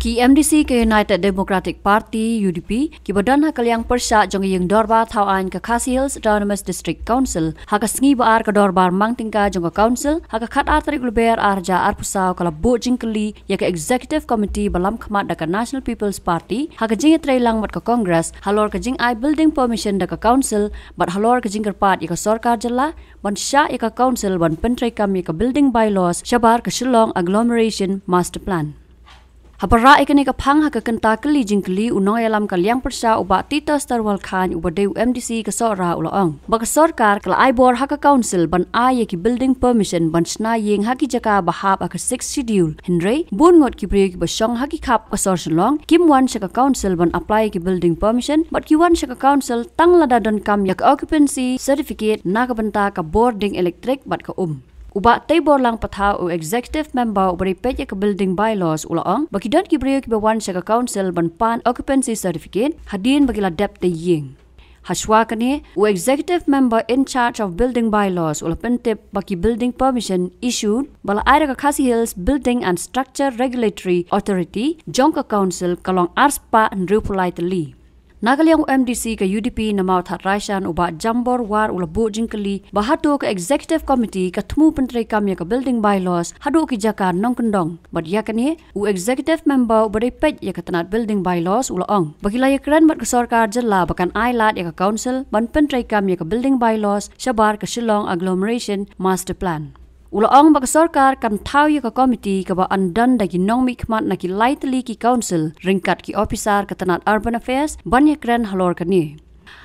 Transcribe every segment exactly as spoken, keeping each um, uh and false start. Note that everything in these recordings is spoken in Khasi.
Ki M D C ka United Democratic Party, U D P, kiba don ha ka liang pyrshah jong ka ïing dorbar thaw aiñ ka Khasi Hills Autonomous District Council, ha ka sngi ba ar ka dorbar mang tyngka jong ka Council, ha ka khatar tarik Lber ar hajar arphew saw, ka la buh jingkylli ïa ka Executive Committee ba lam khmat da ka National People's Party, ha ka jingïatreilang bad ka Congress, halor ka jingai building permission da ka Council, bad halor ka jingkyrpad ïa ka sorkar jylla ban shah ïa ka Council ban pyntreikam ïa ka building bylaws shabar ka Shillong Agglomeration Master Plan. Ha para ïa kane ka phang, ha ka kynta kylli jingkylli, u nongïalam ka liang pyrshah u Bah Titus Tarwal Chyne, uba dei u M D C ka Sohra, u la ong ba ka sorkar ka la ai bor ha ka Council ban ai ïa ki building permission ban shna ïing ha ki jaka ba hap ha ka Sixth Schedule. Hynrei bun ngut ki briew kiba shong ha ki khap ka sor Shillong kim wan sha ka Council ban apply ïa ki building permission, bad ki wan sha ka Council tang lada donkam ïa ka occupancy certificate na ka bynta ka bor ding elektrik bad ka um. U Bah Teiborlang Pathaw, u Executive Member uba dei peit ïa ka building bylaws, u la ong ba ki don ki briew kiba wan sha ka Council ban pan occupancy certificate hadien ba ki la dep tei ïing. Hashwa kane, u Executive Member in charge of building bylaws u la pyntip ba ki building permission issued ba la ai da ka Khasi Hills Building and Structure Regulatory Authority jong ka Council ka long arspah hynriewphew lai tylli. Na ka liang u M D C ka U D P na Mawthadraishan, u Bah Jambor War, u la buh jingkylli ba hato ka Executive Committee ka thmu pyntreikam ïa ka building bylaws haduh ki jaka nongkyndong. Bad ïa kane, u Executive Member uba dei peit ïa ka tnat building bylaws u la ong ba ki la ïakren bad ka sorkar jylla ba kan ai lad ïa ka Council ban pyntreikam ïa ka building bylaws shabar ka Shillong Agglomeration Master Plan. U la ong ba ka sorkar kan thaw ïa ka committee kaba yn don da ki nongmihkhmat na ki lai tylli ki Council ryngkat ki ophisar ka tnat Urban Affairs ban ïakren halor kane.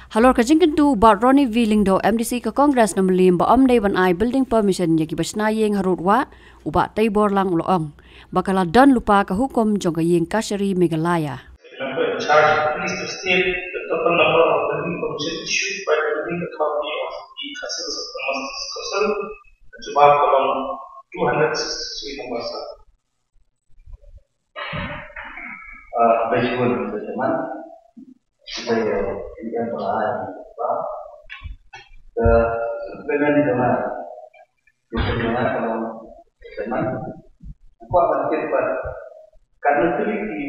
Halor ka jingkyntu u Bah Ronnie V Lyngdoh, M D C ka Congress na Mylliem, ba ym dei ban ai building permission ïa kiba shna ïing harud wah, u Bah Teiborlang u la ong ba ka la don lypa ka hukum jong ka ïing kashari Meghalaya. The member in charge, please to state the total number of building permission issued by the building authority of the Khasi Hills Autonomous Council, Jubab, column two hundred sixty-three number, sir. Ah, Bejun Bejaman, saya yang berada di Jubab, ke Benan Jaman, di Benan, column Bejaman, kuat bangkit buat karena teliti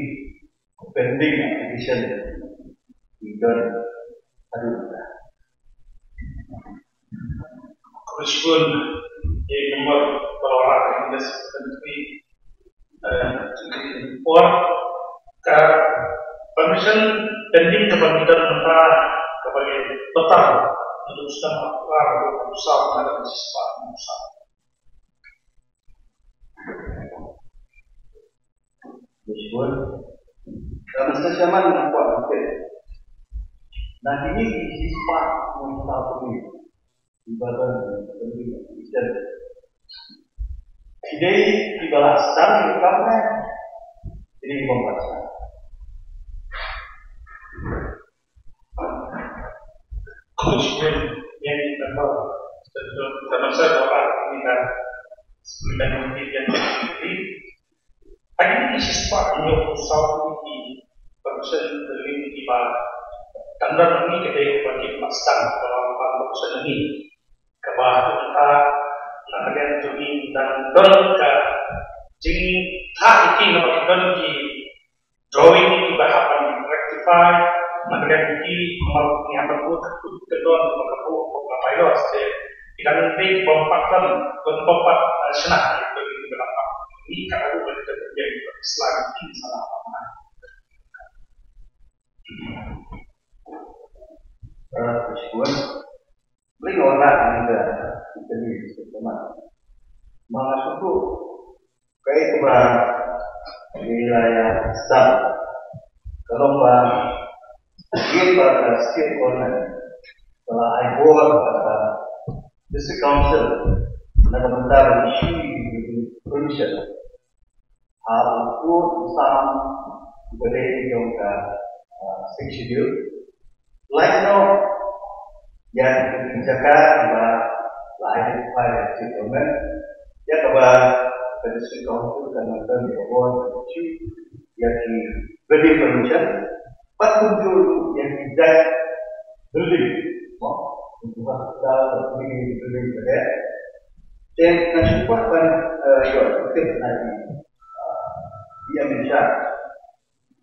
pending application di don aduh. Khususun di nomor pelora English Country, eh, por ka permission pending ka bagi dan mentara ka bagi betar untuk sedang apa untuk usaha ada siswa usaha. Mishun. Ka Mister Chairman, nga kwah ïa phi. Na kine ki shispah nongthaw kmie kiba don ha ka Committee Petition, ki dei kiba la sdang ïa ka kam ne ki dei kiba ym la sdang? Khususnya yang kita tahu, tentu kita masa bahwa kita supplementary yang kita beri, hadien ki shispah hynñiewphew saw tylli ki permission building kiba tang don hangne, ki dei kiba ki ba sdang, kiba ym don permission hangne. Kaba mynta na ka liang jong ngi dang don ka jingthaw ïa ki, naba ki don ki drawing kiba hap ban rectify, na ka liang jong ki, kumba ngi hap ban buh ka kut ka don, kumba ka buh ka bylaws, te ki dang dei bym pat don, bym pat, eh, shna ïa ka drawing kiba hap ban. Ngi ka ruh ban ka drawing kiba sla ki sa la hap ban. Eh, ka shuwa. Bring ora anda kita ni, teman. Manga suku kai keba wilayah Assam. Kalau ba, dia pada state government telah ai bor pada district council na ka bynta issue permission. Ha u Koot u Sam uba dei jong ka, ah, Sixth Schedule. Lait noh ïa ki jaka ba la identify da ka State Government, ïa kaba ka District Council kan nang don ïa ka bor ban issue ïa ki building permission. Pat kumjuh ruh ïa ki jait building, mo, kumjuh hospital, building, building ka dei. Te nga shu kwah ban, eh, ïoh tip na i, eh, i Amit Shah.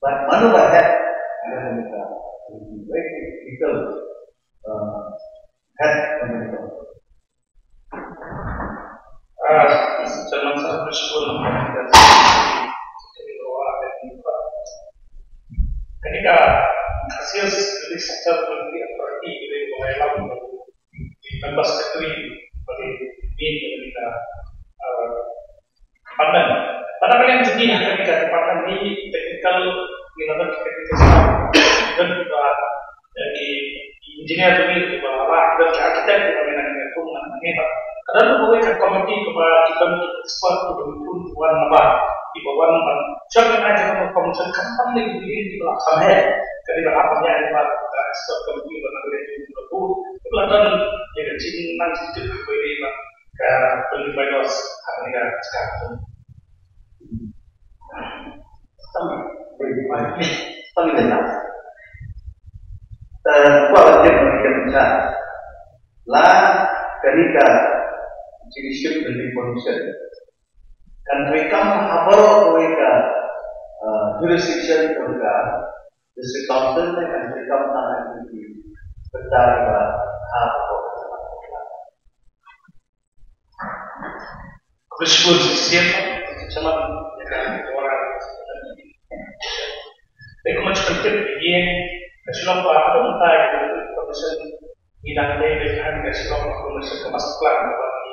But mano ba head, mano ba head, very critical, uh, head, mano ba head. Ah, Chairman sir, Principal, Kani ka Asian Studies Center Committee Authority, Committee Authority, Member Secretary, Committee, Committee, Committee, Department. Pada kali yang jadi akan kita department ni technical, kita ada technical staff, dan juga dari engineer tu ni, juga lah, dan architect juga, dan ini pun mana ni, kadang tu boleh kan committee kepada kita ni expert tu pun tuan apa, di bawah apa, jangan aja kalau commission kapan ni di di belakang eh, ketika apa yang ada expert committee mana dia tu tu, kelihatan dia kecil nanti tu boleh ka twenty-five dollars ha kane ka jaka. Tang twenty-five. Tang twenty-five. Eh, kwa la tip, la tip, la kane ka judicial building permission kan treikam ha baroh kawei ka, eh, jurisdiction jong ka district council ne, kan treikam tang ha ki bynta kiba ha baroh. Responsisyen, sama, ya kan, orang. Tapi kuma cepat tip, dia, ka Shillong ba, apa entah, information, ni dah ada, dia kan, ka Shillong, information ke master plan, apa ni,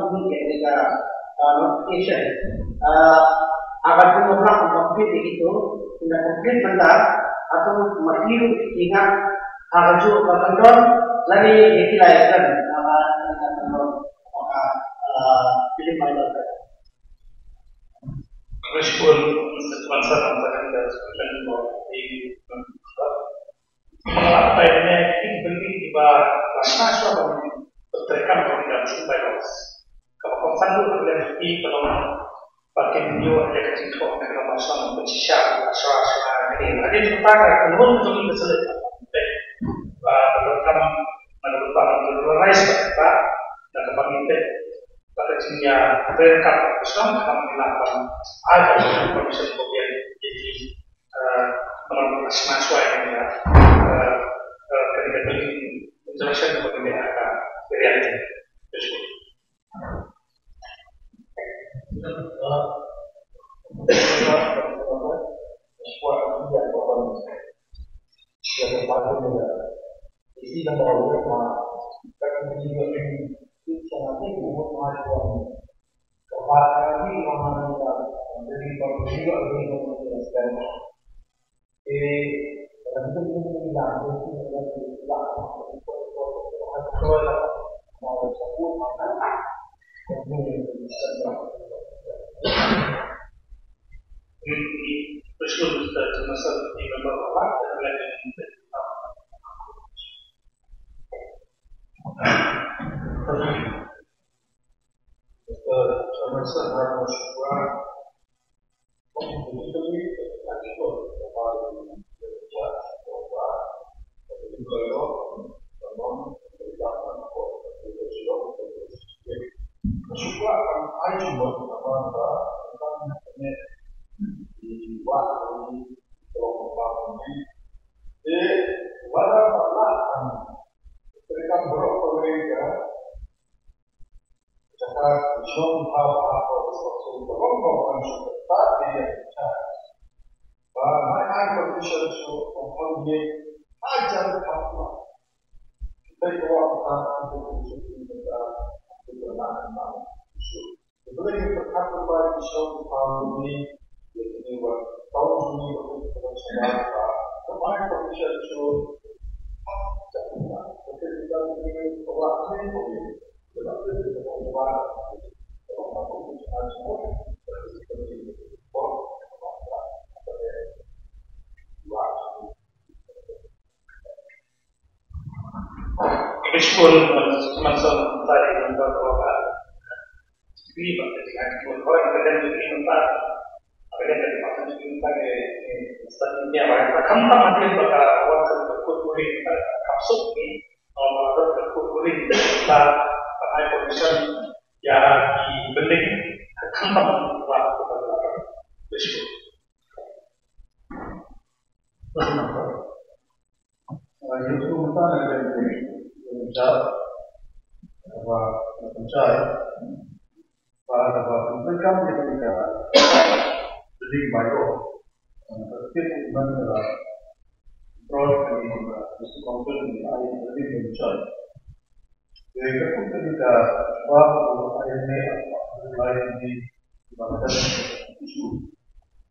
submit ïa kane ka, ah, notification. Ah, ha ka jingmut ba complete ïa kito, ynda complete mynta, hato ma ki ruh ki ngam, ha kajuh ka kyndon, lane ïa ki la ïa kan, ha kane ka kyndon, ha ka, ah, Building Bylaw. Khublei shibun, Mister Tuan Sir, nangta kane ka submission ba i, ba nga la batai ne, ki building kiba la shna shuwa ban treikam ha ka Building Bylaws. Kaba kongsan ruh ka building ki ka long ba kin ïoh ïa ka jingthoh na ka marshal ban shisha, shuwa shuwa kane. Hadien kata ka kynhun ka jong ngi ka select ba ka donkam na ka donkam ka regularize ka kata na ka bangeit. Ba ka jingïa treikam ka shnong ka ngi lah ban ai ka permission ko ïa ki, eh, namar ba ka shna shuwa ïa ka, eh, eh, ka building injunction kaba ngi ïa ka area. Khublei shibun, eh, Tuan Sir, tadi nangta ka, eh, ba ka jingïaid, ki wan, ba ka jingïaid mynta, ba ka jingïaid mynta, eh, eh, start ïa ba ka khamtam hadien ba ka wan ka court ruling mynta, ka khamtam suk ni, eh, ba ka court ruling mynta, ba ka ai permission ïa ki building, ka khamtam ba ka, ba ka, ba ka. Khublei shibun.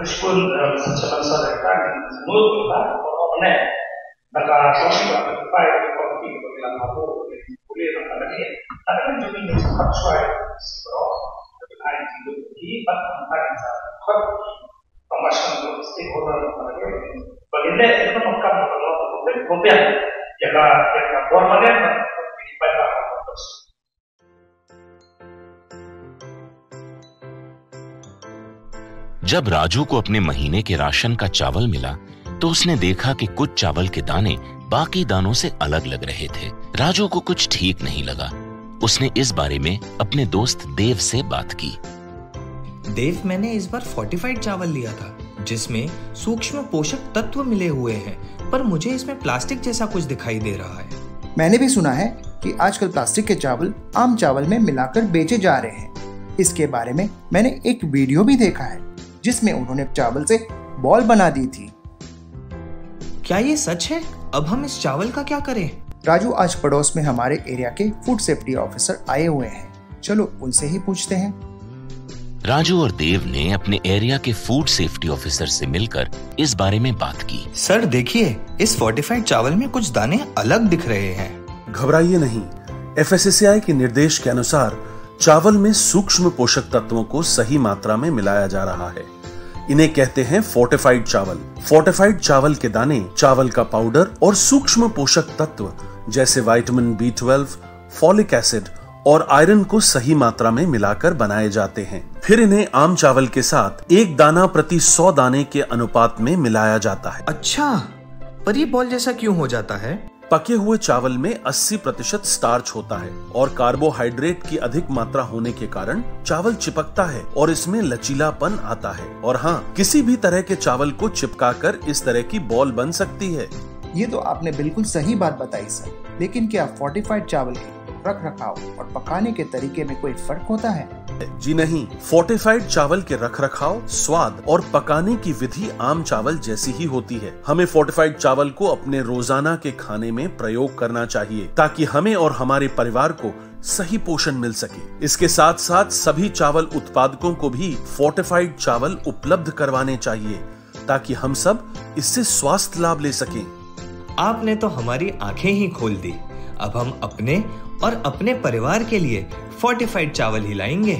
Meskipun eh, sentiasa ada kan semua kita orang mana dalam suatu pai seperti kita bilang apa boleh nak ada ni. Tapi kan juga ni sempat suai sebab kita itu di tempat tempat yang sangat kuat. Pemasan untuk stakeholder mana dia. Bagi dia itu makan kalau kopi kopi ya ka ya ka buat mana di pai. जब राजू को अपने महीने के राशन का चावल मिला, तो उसने देखा कि कुछ चावल के दाने बाकी दानों से अलग लग रहे थे। राजू को कुछ ठीक नहीं लगा। उसने इस बारे में अपने दोस्त देव से बात की। देव, मैंने इस बार फोर्टिफाइड चावल लिया था, जिसमें सूक्ष्म पोषक तत्व मिले हुए हैं, पर मुझे इसमें प्लास्टिक जैसा कुछ दिखाई दे रहा है। मैंने भी सुना है कि आजकल प्लास्टिक के चावल आम चावल में मिलाकर बेचे जा रहे हैं। इसके बारे में मैंने एक वीडियो भी देखा है, जिसमें उन्होंने चावल से बॉल बना दी थी। क्या ये सच है? अब हम इस चावल का क्या करें? राजू, आज पड़ोस में हमारे एरिया के फूड सेफ्टी ऑफिसर आए हुए हैं, चलो उनसे ही पूछते हैं। राजू और देव ने अपने एरिया के फूड सेफ्टी ऑफिसर से मिलकर इस बारे में बात की। सर, देखिए, इस फोर्टिफाइड चावल में कुछ दाने अलग दिख रहे हैं। घबराइए नहीं, एफएसएसएआई के निर्देश के अनुसार चावल में सूक्ष्म पोषक तत्वों को सही मात्रा में मिलाया जा रहा है। इन्हें कहते हैं फोर्टिफाइड चावल। फोर्टिफाइड चावल के दाने, चावल का पाउडर और सूक्ष्म पोषक तत्व जैसे vitamin B twelve, folic acid और आयरन को सही मात्रा में मिलाकर बनाए जाते हैं। फिर इन्हें आम चावल के साथ एक दाना प्रति सौ दाने के अनुपात में मिलाया जाता है। अच्छा, पर ये बॉल जैसा क्यों हो जाता है? पके हुए चावल में अस्सी प्रतिशत स्टार्च होता है और कार्बोहाइड्रेट की अधिक मात्रा होने के कारण चावल चिपकता है और इसमें लचीलापन आता है। और हाँ, किसी भी तरह के चावल को चिपकाकर इस तरह की बॉल बन सकती है। ये तो आपने बिल्कुल सही बात बताई सर, लेकिन क्या फोर्टिफाइड चावल के रख रखाव और पकाने के तरीके में कोई फर्क होता है? जी नहीं, फोर्टिफाइड चावल के रखरखाव, स्वाद और पकाने की विधि आम चावल जैसी ही होती है। हमें फोर्टिफाइड चावल को अपने रोजाना के खाने में प्रयोग करना चाहिए, ताकि हमें और हमारे परिवार को सही पोषण मिल सके। इसके साथ साथ सभी चावल उत्पादकों को भी फोर्टिफाइड चावल उपलब्ध करवाने चाहिए, ताकि हम सब इससे स्वास्थ्य लाभ ले सकें। आपने तो हमारी आंखें ही खोल दी। अब हम अपने और अपने परिवार के लिए फोर्टिफाइड चावल ही लाएंगे।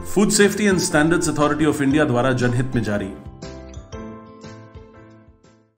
Food Safety and Standards Authority of India द्वारा जनहित में जारी।